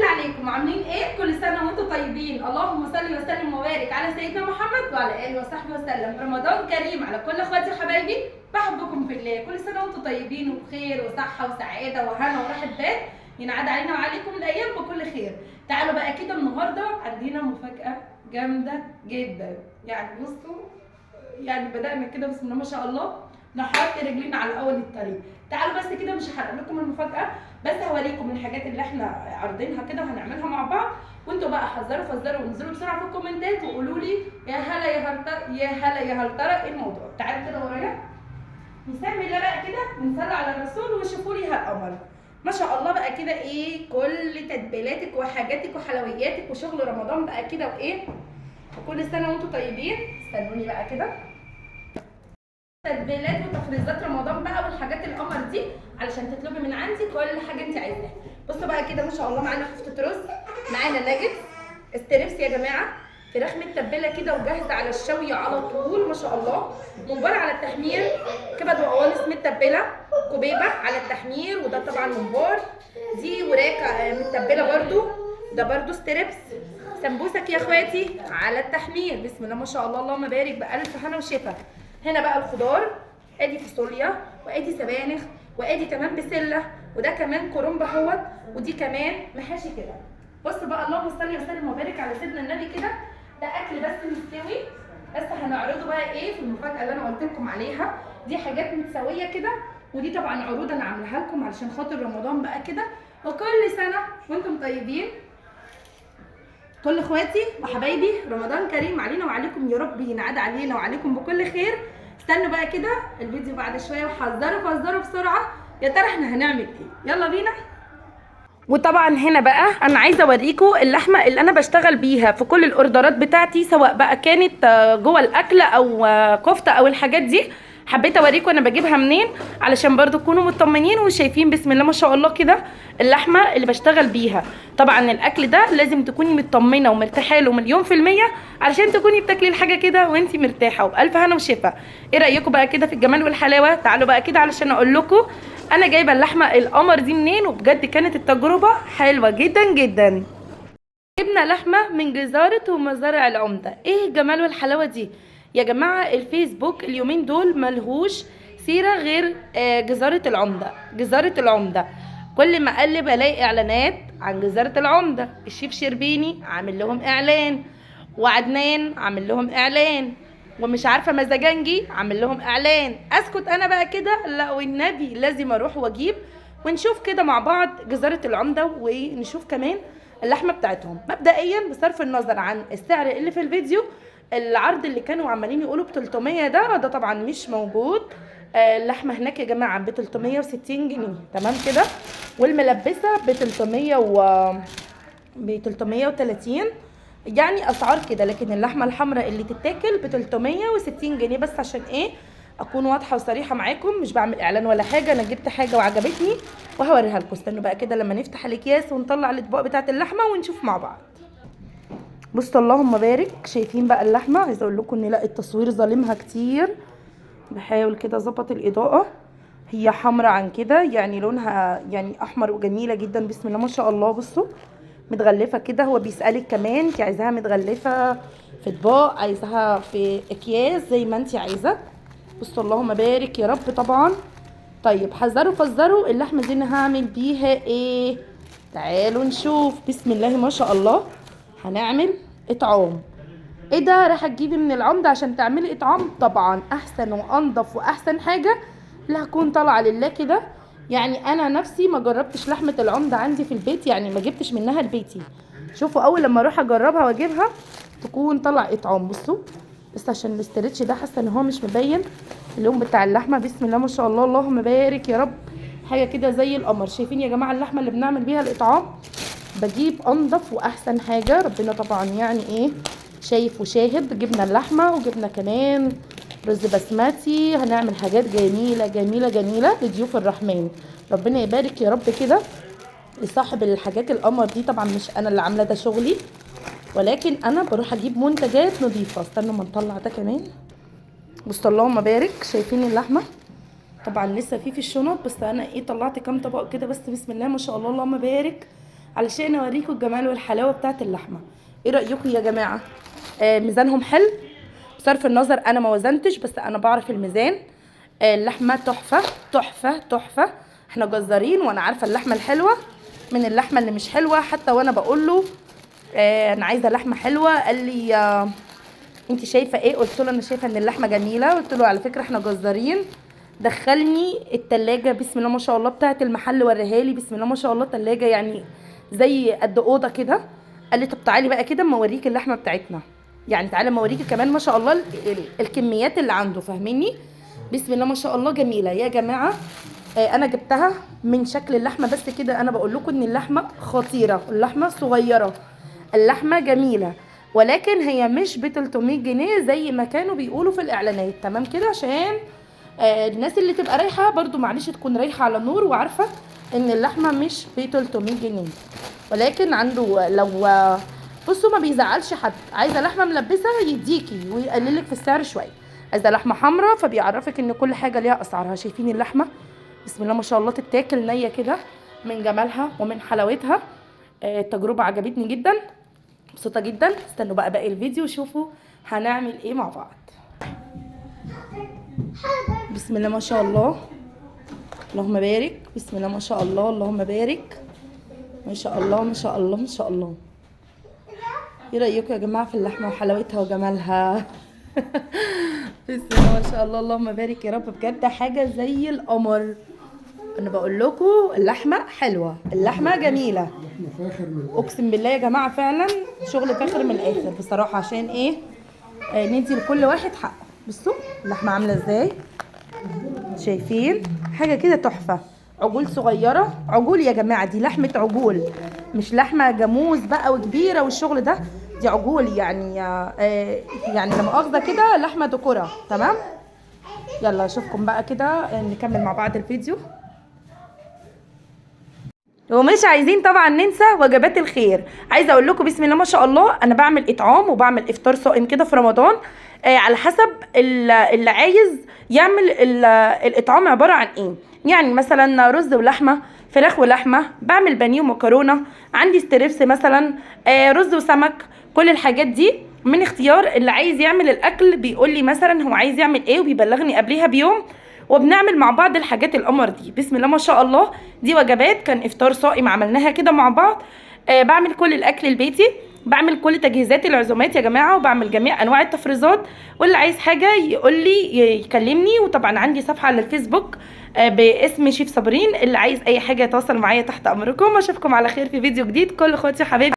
عليكم، عاملين ايه؟ كل سنة وانتم طيبين. اللهم صل وسلم وبارك على سيدنا محمد وعلى اله وصحبه وسلم. رمضان كريم على كل اخواتي وحبايبي، بحبكم في الله. كل سنة وانتم طيبين وبخير وصحة وسعادة وهنا وراحة بال، ينعاد علينا وعليكم الايام بكل خير. تعالوا بقى كده، النهارده عندنا مفاجاة جامدة جدا. يعني بصوا، يعني بدأنا كده بسم الله ما شاء الله نحط رجلينا على اول الطريق. تعالوا بس كده، مش هحرق لكم المفاجاة، بس هوريكم الحاجات اللي احنا عارضينها كده وهنعملها مع بعض، وانتوا بقى حذروا فزروا وانزلوا بسرعة في الكومنتات وقولوا لي يا هلا يا هلترى يا هلا يا هلترى ايه الموضوع. تعالوا كده ورايا، نسمي الله بقى كده ونصلي على الرسول وشوفوا لي هالقمر ما شاء الله بقى كده. ايه كل تتبيلاتك وحاجاتك وحلوياتك وشغل رمضان بقى كده وايه، وكل سنة وانتوا طيبين. استنوني بقى كده، تتبيلات وتفريزات رمضان بقى والحاجات القمر دي علشان تطلبي من عندي كل حاجة انت عايزاها. بصوا بقى كده ما شاء الله، معانا كفته رز، معانا ناجتس strips يا جماعة، فراخ متبله كده وجاهزة على الشوي على طول ما شاء الله، ممبار على التحمير، كبد وقوانص متبله، كوبيبه على التحمير، وده طبعا ممبار، دي وراكه متبله برده، ده برده strips، سمبوسك يا اخواتي على التحمير. بسم الله ما شاء الله، اللهم بارك، بألف هنا وشفا. هنا بقى الخضار، ادي فاصوليا وادي سبانخ وادي كمان بسلة، وده كمان كرنب اهوت، ودي كمان محاشي كده. بصوا بقى، اللهم صل وسلم وبارك على سيدنا النبي كده. ده اكل بس مستوي، بس هنعرضه بقى ايه في المفاجاة اللي انا قلت لكم عليها. دي حاجات متسويه كده، ودي طبعا عروض انا عاملاها لكم علشان خاطر رمضان بقى كده. وكل سنة وانتم طيبين، كل اخواتي وحبايبي، رمضان كريم علينا وعليكم يا رب، ينعاد علينا وعليكم بكل خير. استنوا بقى كده الفيديو بعد شوية، وحذروا فزروا بسرعة يا ترى احنا هنعمل ايه. يلا بينا. وطبعا هنا بقى انا عايزه اوريكم اللحمة اللي انا بشتغل بيها في كل الاوردرات بتاعتي، سواء بقى كانت جوه الاكل او كفته او الحاجات دي. حبيت اوريكم انا بجيبها منين علشان برضو تكونوا مطمنين وشايفين بسم الله ما شاء الله كده اللحمة اللي بشتغل بيها. طبعا الاكل ده لازم تكوني مطمنه ومرتاحه له مليون في المية علشان تكوني بتاكلي الحاجة كده وانتي مرتاحة وبالف هنا وشفا. ايه رايكم بقى كده في الجمال والحلاوه؟ تعالوا بقى كده علشان اقول لكم انا جايبه اللحمة القمر دي منين، وبجد كانت التجربة حلوة جدا جدا. جبنا لحمه من جزاره ومزارع العمدة. ايه الجمال والحلاوه دي يا جماعة؟ الفيسبوك اليومين دول ملهوش سيره غير جزاره العمدة. جزاره العمدة كل ما اقلب الاقي اعلانات عن جزاره العمدة. الشيف شربيني عامل لهم اعلان، وعدنان عامل لهم اعلان، ومش عارفه مزاجنجي عامل لهم اعلان. اسكت انا بقى كده؟ لا والنبي لازم اروح واجيب ونشوف كده مع بعض جزاره العمدة، ونشوف كمان اللحمة بتاعتهم. مبدئيا بصرف النظر عن السعر اللي في الفيديو، العرض اللي كانوا عمالين يقولوا ب 300 ده طبعا مش موجود. اللحمة هناك يا جماعة ب 360 جنيه تمام كده، والملبسه ب 300 و ب 330، يعني اسعار كده. لكن اللحمة الحمراء اللي تتاكل ب 360 جنيه بس، عشان ايه اكون واضحة وصريحة معاكم، مش بعمل اعلان ولا حاجة، انا جبت حاجة وعجبتني وهوريها لكم. استنوا بقى كده لما نفتح الاكياس ونطلع الاطباق بتاعه اللحمة ونشوف مع بعض. بصوا اللهم بارك، شايفين بقى اللحمة؟ عايزه اقول لكم ان لا التصوير ظالمها كتير، بحاول كده اظبط الاضاءة. هي حمراء عن كده، يعني لونها يعني احمر وجميلة جدا بسم الله ما شاء الله. بصوا متغلفه كده، هو بيسالك كمان انت عايزاها متغلفه في اطباق، عايزاها في اكياس، زي ما انت عايزه. بصوا اللهم بارك يا رب. طبعا طيب حذروا فزروا اللحمة دي انا هعمل بيها ايه؟ تعالوا نشوف بسم الله ما شاء الله. هنعمل اطعام. ايه ده؟ راح تجيبي من العمدة عشان تعملي اطعام؟ طبعا احسن وانضف واحسن حاجة اللي هتكون طالعه لله كده. يعني انا نفسي ما جربتش لحمه العمدة عندي في البيت، يعني ما جبتش منها لبيتي. شوفوا اول لما اروح اجربها واجيبها تكون طالعه اطعام. بصوا بس عشان الاسترتش ده حاسه ان هو مش مبين اللون بتاع اللحمة. بسم الله ما شاء الله، اللهم بارك يا رب، حاجة كده زي القمر. شايفين يا جماعة اللحمة اللي بنعمل بيها الاطعام؟ بجيب انضف واحسن حاجة، ربنا طبعا يعني ايه شايف وشاهد. جبنا اللحمة وجبنا كمان رز بسمتي، هنعمل حاجات جميلة جميلة جميلة لضيوف الرحمن. ربنا يبارك يا رب كده لصاحب الحاجات القمر دي. طبعا مش انا اللي عامله ده شغلي، ولكن انا بروح اجيب منتجات نظيفة. استنوا ما نطلع ده كمان. بصوا اللهم بارك، شايفين اللحمة؟ طبعا لسه في الشنط، بس انا ايه طلعت كام طبق كده بس. بسم الله ما شاء الله اللهم بارك. علشان اوريكم الجمال والحلاوه بتاعت اللحمة. ايه رايكم يا جماعة؟ ميزانهم حلو، بصرف النظر انا ما وزنتش بس انا بعرف الميزان. اللحمة تحفة تحفة تحفة، احنا جزارين وانا عارفه اللحمة الحلوة من اللحمة اللي مش حلوة. حتى وانا بقول له انا عايزه لحمه حلوة، قال لي انت شايفه ايه؟ قلت له انا شايفه ان اللحمة جميلة. قلت له على فكرة احنا جزارين. دخلني التلاجة بسم الله ما شاء الله بتاعه المحل، وريها لي بسم الله ما شاء الله، تلاجة يعني زي قد اوضة كده. قال لي طب تعالي بقى كده اما اوريكي اللحمة بتاعتنا، يعني تعالي اما اوريكي كمان ما شاء الله الكميات اللي عنده، فاهميني؟ بسم الله ما شاء الله جميلة يا جماعة. انا جبتها من شكل اللحمة بس كده، انا بقول لكم ان اللحمة خطيرة، اللحمة صغيرة، اللحمة جميلة، ولكن هي مش ب 300 جنيه زي ما كانوا بيقولوا في الاعلانات، تمام كده؟ عشان الناس اللي تبقى رايحة برضو معلش تكون رايحة على النور وعارفه ان اللحمة مش ب 300 جنيه، ولكن عنده لو بصوا ما بيزعلش حد، عايزه لحمه ملبسه يديكي ويقللك في السعر شوية، عايزه لحمه حمراء فبيعرفك ان كل حاجة ليها اسعارها. شايفين اللحمة بسم الله ما شاء الله تتاكل نيه كده من جمالها ومن حلاوتها. التجربة عجبتني جدا، مبسوطة جدا. استنوا بقى باقي الفيديو وشوفوا هنعمل ايه مع بعض. بسم الله ما شاء الله، اللهم بارك. بسم الله ما شاء الله، اللهم بارك، ما شاء الله ما شاء الله ما شاء الله. ايه رايكم يا جماعة في اللحمة وحلاوتها وجمالها؟ بسم الله ما شاء الله، اللهم بارك يا رب، بجد حاجة زي القمر. انا بقول لكم اللحمة حلوة، اللحمة جميلة، لحمة فاخر من الآخر. اقسم بالله يا جماعة فعلا شغل فاخر من الاخر بصراحة. عشان ايه؟ ندي لكل واحد حقه. بصوا اللحمة عامله ازاي، شايفين حاجة كده تحفة. عجول صغيرة، عجول يا جماعة، دي لحمه عجول مش لحمه جاموس بقى وكبيره والشغل ده، دي عجول يعني يعني لما مؤاخذة كده لحمه دكوره، تمام؟ يلا اشوفكم بقى كده، نكمل مع بعض الفيديو. ومش عايزين طبعا ننسى وجبات الخير. عايزه اقول لكم بسم الله ما شاء الله انا بعمل اطعام وبعمل افطار صائم كده في رمضان، على حسب اللي عايز يعمل الاطعام عبارة عن ايه. يعني مثلا رز ولحمه، فراخ ولحمه، بعمل بانيه ومكرونه، عندي strips مثلا، رز وسمك، كل الحاجات دي من اختيار اللي عايز يعمل الاكل. بيقول لي مثلا هو عايز يعمل ايه وبيبلغني قبليها بيوم، وبنعمل مع بعض الحاجات القمر دي. بسم الله ما شاء الله دي وجبات كان افطار صائم عملناها كده مع بعض. بعمل كل الاكل البيتي، بعمل كل تجهيزات العزومات يا جماعة، وبعمل جميع انواع التفريزات، واللي عايز حاجة يقول لي يكلمني. وطبعا عندي صفحة على الفيسبوك باسم شيف صابرين، اللي عايز اي حاجة يتواصل معايا تحت امركم. اشوفكم على خير في فيديو جديد. كل اخواتي حبايبي.